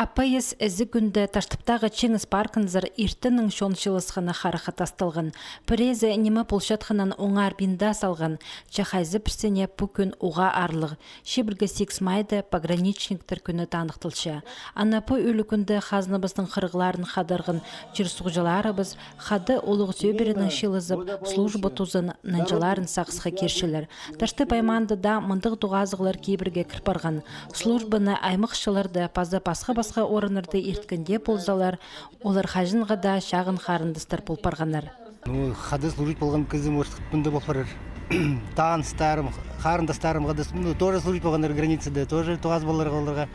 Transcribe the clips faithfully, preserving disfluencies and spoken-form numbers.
Аппайыс ізі кӱнде Таштыптағы Чиңіс паркынзар иртеннің чон чыылысханы харахха тасталған. Пірезі ниме полчатханын оңар пинда салған, че хайзы пірсіне пу кӱн уғаа аарлығ. Чибіргі сигіс майда пограничниктер кӱні таныхталча. Ана пу ӱлӱкӱнде хазнабыстың хырығларын хадарған чир-суғҷыларыбыс хада улуғ сӧбіренең чыылызып, служба тузын нанҷыларын сағысха кирчелер. Таштып аймаанда даа мындағ тоғазығлар кибірге кір парған. Службаны аймахчылар даа паза пасха-пасха орыннарда ирткенде ползалар, олар хаҷанға даа чағын харындастар пол парғаннар. Ну, хада служить полған кізі, может, мында пол парар. Таныстарым, харындастарым хада, ну, тоже служить полғаннар границада, тоже тоғас поларға оларға.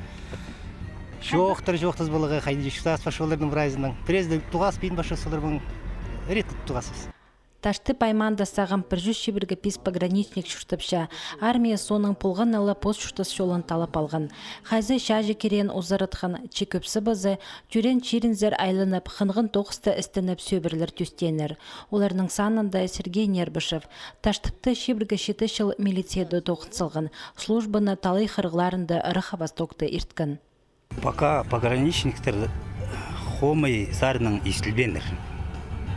Чоохтар, чоохтас поларға, хайди чуртас парча оларның прайзынаң. Пірезі тоғаспин парча оларнаң, редко тоғаспас. Таштып аймаанда сағам пір чӱс чибіргі пис пограничник чуртапча. Армия соонаң полғаннаң ла пос чуртас чолын таллап алған. Хайзы чааҷы киреен узаратхан, че кӧп сыбызы тӧреен чирінзер айланып, хынған тоғыста істеніп сӧбірелер тӧстееннер. Оларның санында Сергей Нербышев. Таштыпта чибіргі читі чыл милицияда тоғын салған. Службаны талай хырығларында Рыха-Востокта ирткен. Пока пограничниктер хомай саринаң истілбееннер.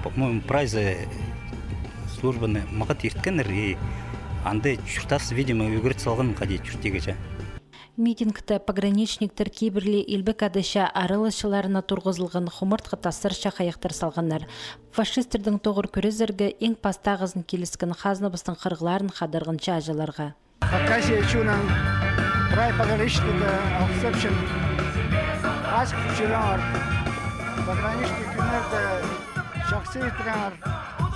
По-моему, прайзы службаны мағат ирткеннер, и анда чуртас, видимо, ӱгрет салған, хайди чуртирға. Митингте пограничниктер кибірлі Илбек Ада чаа араласчыларына турғызылған хумартхы тастарча хайахтар салғаннар. Фашистердең тоғыр кӱрезерге иң пастағызын киліскен хазнабыстың хырығларын хадарған чааҷыларға. Хакасия чонын прай пограничниктерге алғыстапчам. Азых чӧреңер. Пограничник кӱннерде чахсы иртіреңер.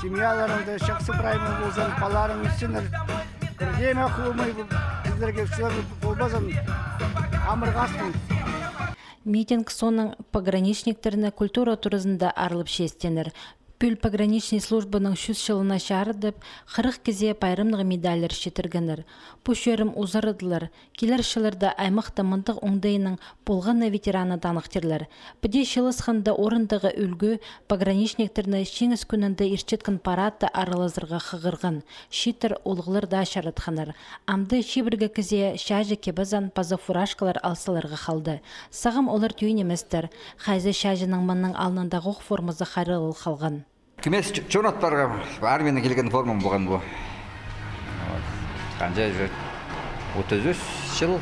Семьяларыңда чахсы прай мал ползын, палаларың ӧссіннер. Пірдеме хомай кізілерге сілер полбазын, амырғастың. Митинг соонаң пограничниктерні культура туразында аарлап чеестееннер. Пӱӱл пограничный службаның чӱс чылына чарыдып, хырых кізее пайрамнығ медальлер читіргеннер. Пу чӧрім узарадылар. Килер чылларда аймахта мындағ оңдайның полғаны ветераны таныхтирлар. Піди чыылысханда орындағы ӱлгӱ пограничниктерні Чиңіс кӱнінде иртчеткен парадта аралазарға хығырған. Чииттер улуғлар даа чаратханнар. Амды чибіргі кізее чааҷы кип-азан паза фуражкалар ал саларға халды. Сағам олар тӧӧй ниместер. Хайзы чааҷының мының алнындағох формазы хайраллал халған. Кӧмес ч-, чон ат парғам, армиянаң килген формам полған пу. Вот. Ханҷа уже отыс ӱс чыл,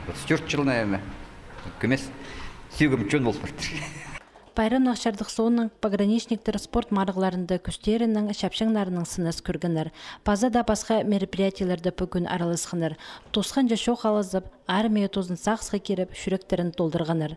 отыс тӧрт чыл, наверное. Кӧмес сӧӧгім чон пол партыр. Пайрамнығ чардых соонаң пограничниктер спорт марығларында кӱстерінең, чапчаңнарынаң сынас кӧргеннер. Паза даа пасха мероприятиелерде пу кӱн араласханнар. Тосханҷа чоох алызып, армия тузын сағысха киріп, чӱректерін толдырғаннар.